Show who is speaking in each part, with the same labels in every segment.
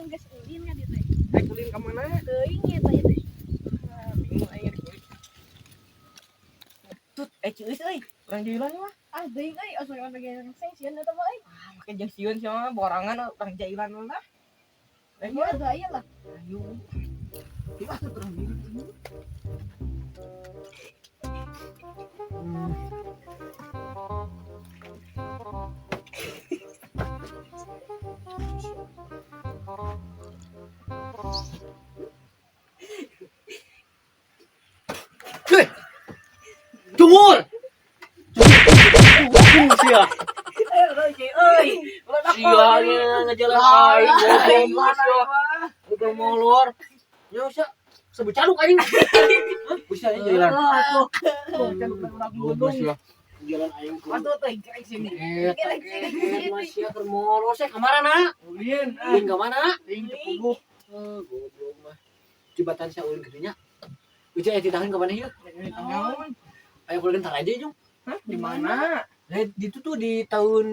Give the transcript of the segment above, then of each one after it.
Speaker 1: Urang geus ulin ka dieu teh.
Speaker 2: Rek ulin ka mana?
Speaker 1: Teuing ieu teh teh.
Speaker 2: Ah, bingung aing rek ulin. Tut, Cius euy, urang jailan mah.
Speaker 1: Ah, teuing euy, asa urang teh gerengseng sieun eta mah euy.
Speaker 2: Ah, make jeung sieun sia mah borangan urang jailan lah. Rek
Speaker 1: Iya, atuh aya lah.
Speaker 2: Ayo. Yuk atuh urang jailan.
Speaker 3: Hei! Cungur! Cungur sia.
Speaker 2: Euy,
Speaker 3: Sia ngejalan aing goblok sia. Udah molor. Ya sia sebut caduk aing. Hah? Bisa aja jalan. Goblok sia. Jalan aing ku.
Speaker 2: Atuh teh gerek sini.
Speaker 3: Eta kehed mah sia keur molor sia ka mana?
Speaker 2: Ulin,
Speaker 3: Ulin ka mana?
Speaker 2: Aing teu puguh.
Speaker 3: Eh, goblok mah. Jembatan sia ulin kitu nya. Ucai aya titahan ka mana ieu?
Speaker 2: Naon?
Speaker 3: Ayo ulin tar aja jung.
Speaker 2: Hah, di mana?
Speaker 3: Nah, itu tuh di tahun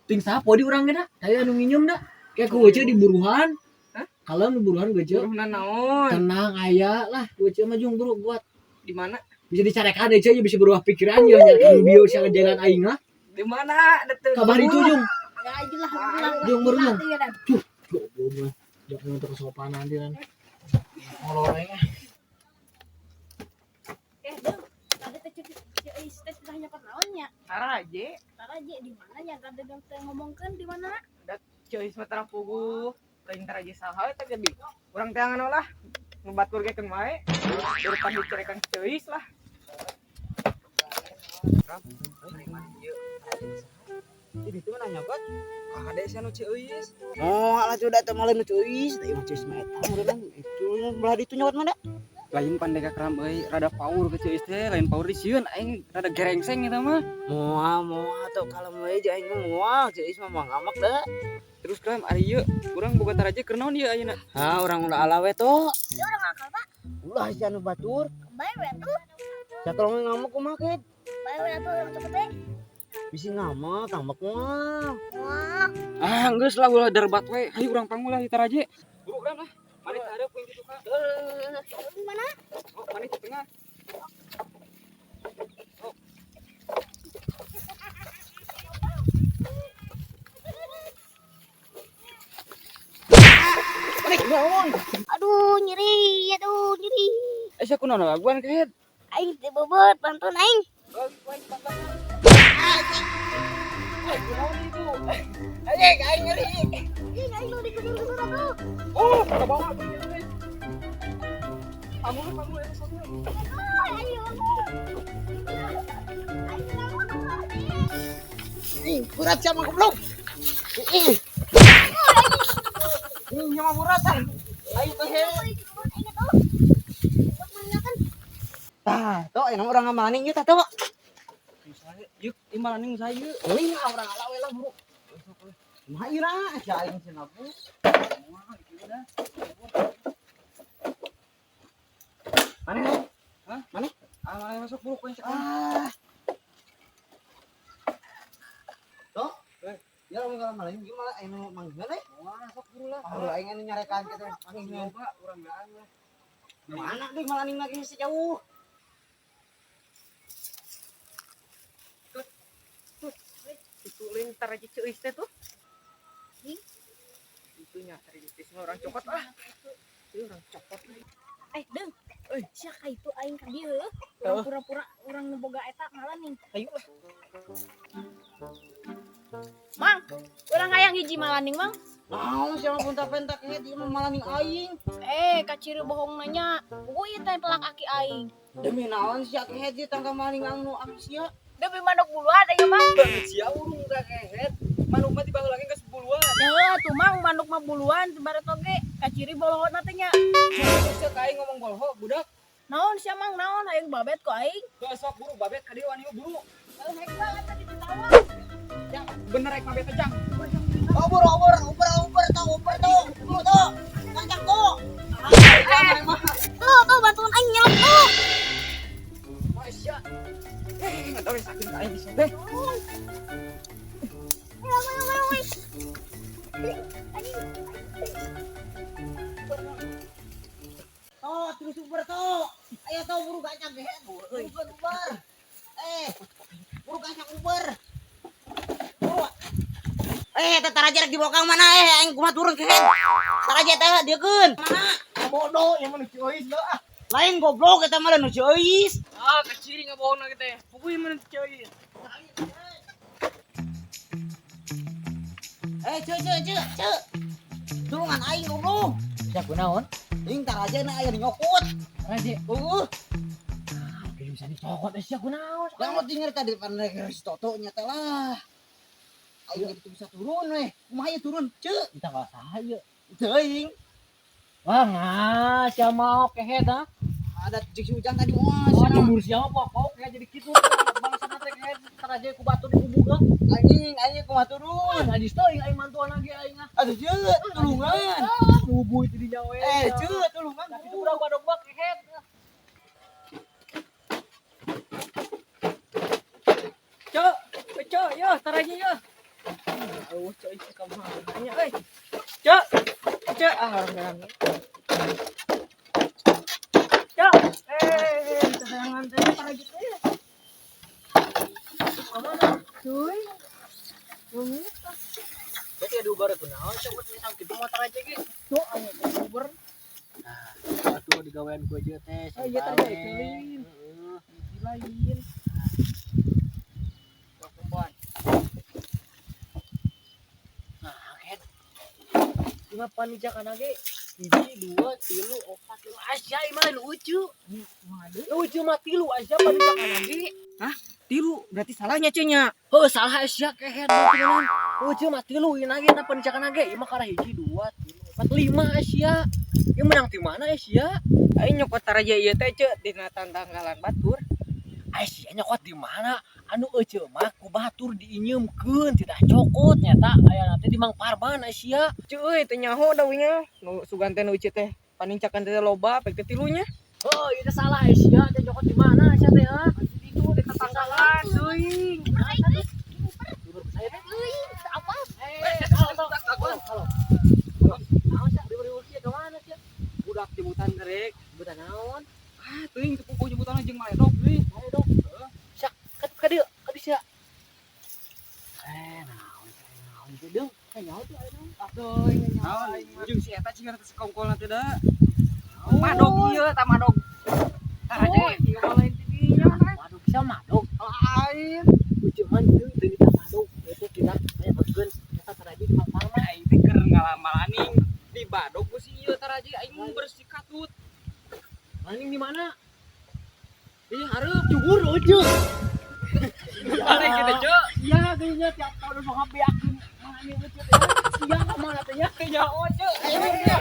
Speaker 3: ting sapo di urang ge da. Tadi anu nginyum da. Kayak ku Uce di buruhan.
Speaker 2: Hah?
Speaker 3: Kalau di buruhan gue Uce.
Speaker 2: Buruhna naon?
Speaker 3: Tenang aya lah, Uce mah jung buru buat.
Speaker 2: Di mana?
Speaker 3: Bisa dicarekan Uce bisa berubah pikiran ya nyarikan bio sia jalan aing lah.
Speaker 2: Di mana?
Speaker 3: Kabar itu jung.
Speaker 1: Ya aja lah, urang.
Speaker 3: Jung buru jung.
Speaker 1: Iya, dan.
Speaker 3: Goblok mah. Jangan untuk kesopanan dia kan. Molor aing ah.
Speaker 1: Eh, Deng, tadi teh cek cek euy teh sudah nyokot naon nya?
Speaker 2: Taraje.
Speaker 1: Taraje di mana nya? Tadi dong teh ngomongkeun di mana?
Speaker 2: Cuy, sementara puguh. Lain taraje saha eta ge bingung. Urang teangan lah. Ngebatur ge keun wae. Daripada dicerekan Cuy lah.
Speaker 4: Ini tuh mana nyokot?
Speaker 2: Kade sia nu Ceuis.
Speaker 4: Oh, alah sudah teh malah nu Ceuis. Teh mah Ceuis mah eta meureunang. Itu belah ditu nyokot mana?
Speaker 2: Lain pandega kram euy, rada paur ke Ceuis teh, lain paur di sieun aing rada gerengseng eta mah.
Speaker 4: Moal moal tuh kalau mau aja aing mah moal Ceuis mah mah ngamak da.
Speaker 2: Terus kram ari ieu urang boga taraje keur naon ieu ayeuna?
Speaker 4: Ha, urang ulah ala we tuh.
Speaker 1: Ya urang akal, Pak.
Speaker 4: Ulah sia nu batur.
Speaker 1: Bae we atuh.
Speaker 4: Sia tolong ngamak kumaha keut?
Speaker 1: Bae we atuh urang cepet we.
Speaker 4: Bisi ngamak, ngamak mah.
Speaker 1: Wah,
Speaker 2: Ah, geus lah ulah derbat we. Hayu urang panggul lah di taraje. Buru kram lah. Mari hareup kuing kitu ka.
Speaker 1: di mana?
Speaker 2: Oh, mari di tengah.
Speaker 1: Aduh, nyeri, aduh, nyeri.
Speaker 2: Eh, sia kunaon laguan kehed?
Speaker 1: Aing teh bobot, bantuan aing.
Speaker 2: Aing aing nyeri.
Speaker 1: Ih, aing lu dikusur-kusur atuh.
Speaker 2: Oh, ke bawah. Panggul panggul eta sok.
Speaker 1: Ayo. Aing
Speaker 4: Ih, berat sia mah goblok. Ih. Ih, nya mah berat ah. Ayo teh. Tah, tuh enak urang ngamaning ieu tah tuh.
Speaker 2: Yuk, imalaning saya yuk.
Speaker 4: Euy, urang ala we lah buru. Kumaha ieu lah, sia aing cenah bu. Mana?
Speaker 2: Hah?
Speaker 4: Mana?
Speaker 2: Ah, mana masuk buru kuing
Speaker 4: Ah. Tuh.
Speaker 2: Eh.
Speaker 4: Ya lamun kalau maling gimana anu manggil euy?
Speaker 2: Wah, sok buru lah.
Speaker 4: Ah, aing anu nyarekan kitu manggil.
Speaker 2: Coba urang gaan lah.
Speaker 4: Mana deui malaning lagi sejauh.
Speaker 2: Itu lain taraje Ceuis teh tuh. Itu nya taraje Ceuis mah urang cokot ah. Itu urang cokot.
Speaker 1: Eh, Deng. Sia ka itu aing ka dieu. Urang pura-pura urang nu boga eta malaning.
Speaker 2: Ayo lah.
Speaker 1: Mang, urang hayang hiji malaning, Mang.
Speaker 4: Naon sia mah punta-pentak kehed ieu mah malaning aing.
Speaker 1: Eh, kaciri bohong nanya. Puguh ieu teh pelak aki aing.
Speaker 4: Demi naon sia kehed ieu tangka maling anu aki sia.
Speaker 1: Demi manuk buluan aing mah.
Speaker 2: Sia urung ka kehed. Manuk mah dibangun lagi geus buluan.
Speaker 1: Ya tuh Mang, manuk mah buluan baret oge. Kaciri bolohona teh nya.
Speaker 2: Sia ka aing ngomong bolho budak.
Speaker 1: Naon sia Mang, naon hayang babet ku aing.
Speaker 2: Geus sok buru babet ka dieu wani buru.
Speaker 1: Heuh hek banget tadi ditawa.
Speaker 2: Ya, bener rek babet teh jang.
Speaker 4: Obor obor obor obor tuh obor tuh. Tuh tuh. Kancang tuh.
Speaker 1: Tuh, tuh bantuan aing nyelem tuh.
Speaker 2: Masya. Eh, enggak tahu sakit ka aing teh.
Speaker 1: Ayo, ayo, ayo, ayo. Anjing.
Speaker 4: Buruan kehed. Buruan Uber. Buruan Uber. Buruan. Eta taraja rek dibawa ka mana aing kumaha turun kehed. Taraja eta diekeun. Mana?
Speaker 2: Bodoh yang mana Ceuis lo ah.
Speaker 4: Lain goblok eta mah nu Ceuis.
Speaker 2: Ah, keciri ngabohong teh. Puguh mana Ceuis.
Speaker 4: Ceu ceu ceu ceu. Tulungan aing goblok.
Speaker 3: Sia kunaon?
Speaker 4: Aing taraja na aya nyokot.
Speaker 3: Taraja.
Speaker 4: Heeh.
Speaker 3: Bisa dicokot sia kunaon?
Speaker 4: Yang mau tinggal tadi pandai si Toto nya teh lah. Aing itu bisa turun weh. Kumaha ieu turun? Ceu.
Speaker 3: Kita enggak saha ieu.
Speaker 4: Teuing.
Speaker 3: Wah, ngah, sia mau kehed ha?
Speaker 4: Ada jeung si Ujang tadi moal.
Speaker 3: Oh, cemburu sia mah pokok kayak jadi kitu. Bangsa teh kehed taraja ku batu dikubuh.
Speaker 4: Anjing, anjing kumaha turun?
Speaker 3: Najis teuing aing mantuan lagi aing ah.
Speaker 4: Aduh, ceu, tulungan.
Speaker 3: Bubu itu di nyawe.
Speaker 4: Ceu, tulungan.
Speaker 3: Tapi itu urang badog mah kehed.
Speaker 2: Cok, cok, yo, taraja yo. Aduh, cok, isi kamu hanya, euy. Cok, cok, ah, orang. Cok, sayangan teh taraja teh.
Speaker 3: Mana?
Speaker 1: Cuy. Bunyi.
Speaker 3: Jadi ada ubar kunaon cok misang kitu mah taraja ge.
Speaker 2: Cok, aya Uber.
Speaker 3: Nah, atuh digawean ku aja teh.
Speaker 2: Oh, iya taraja euy.
Speaker 3: Heeh.
Speaker 2: Lain.
Speaker 3: Nah, kehed. Lima panijakan ge. 1, 2, 3, 4, 5. Asya imah lucu. Lucu mah tilu Asya panijakan ge.
Speaker 2: Hah? Tilu berarti salahnya cuy nya.
Speaker 3: Heuh, salah Asya kehed mah. Lucu mah tilu ieu ge eta panijakan ge. Ieu mah karah 1, 2, 3, 4, 5 Asya. Ieu menang ti mana Asya?
Speaker 2: Aing nyokot taraja ieu teh ceu dina tanggalan batur.
Speaker 3: Asya nyokot di mana? Anu euceu mah ku batur diinyeumkeun tidak cokot nyata aya teh di Mang Parman Asya.
Speaker 2: Cuy euy teu nyaho da nya. Nu sugan teh nu ieu teh panincakan teh loba pek teh tilunya.
Speaker 3: Heuh, ieu teh salah Asya teh nyokot di mana Asya teh ha?
Speaker 2: Itu di tetanggalan teuing.
Speaker 1: Euy, apa?
Speaker 3: Halo. Naon sia riweuh-riweuh kieu ka mana sia?
Speaker 2: Budak jemutan gerek.
Speaker 3: Jemputan naon?
Speaker 2: Ah, teuing teu puguh jemputan jeung maledog euy.
Speaker 3: Maledog. Sia, ka dieu, ka dieu sia. Naon sia, naon sia deung. Nyaho tuh aya naon?
Speaker 2: Atuh, nyaho. Jeung si eta cigana teh sekongkol teh da. Madog ieu ta madog. Taraja ieu mah lain ti dinya.
Speaker 3: Madog sia madog.
Speaker 2: Lain.
Speaker 3: Uceu mah deung teu kita madog. Itu kita aya begeun eta taraja di Mang Parman.
Speaker 2: Aing teh keur ngalamalaning di badog ku si ieu taraja aing bersih katut.
Speaker 3: Maning di mana?
Speaker 2: Ih, hareup
Speaker 3: Cubur euceu.
Speaker 2: Balik kita, Cuk.
Speaker 3: Iya, kayaknya tiap tahun mau ngabeakeun maning euceu teh. Sia ka mana teh nya?
Speaker 2: Teu nyaho, Cuk. Ayo dia.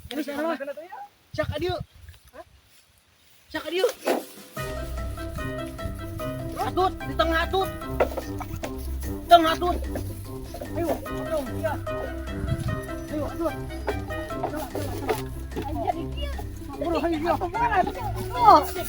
Speaker 3: Geus salah. Sia ka dieu. Sia ka dieu. Atut, di tengah atut. Tengah atut. Ayo, ayo, ya. Ayo, atut. Salah, salah, salah.
Speaker 1: Aing jadi kieu.
Speaker 3: Bro, ayo.
Speaker 1: Oh, cek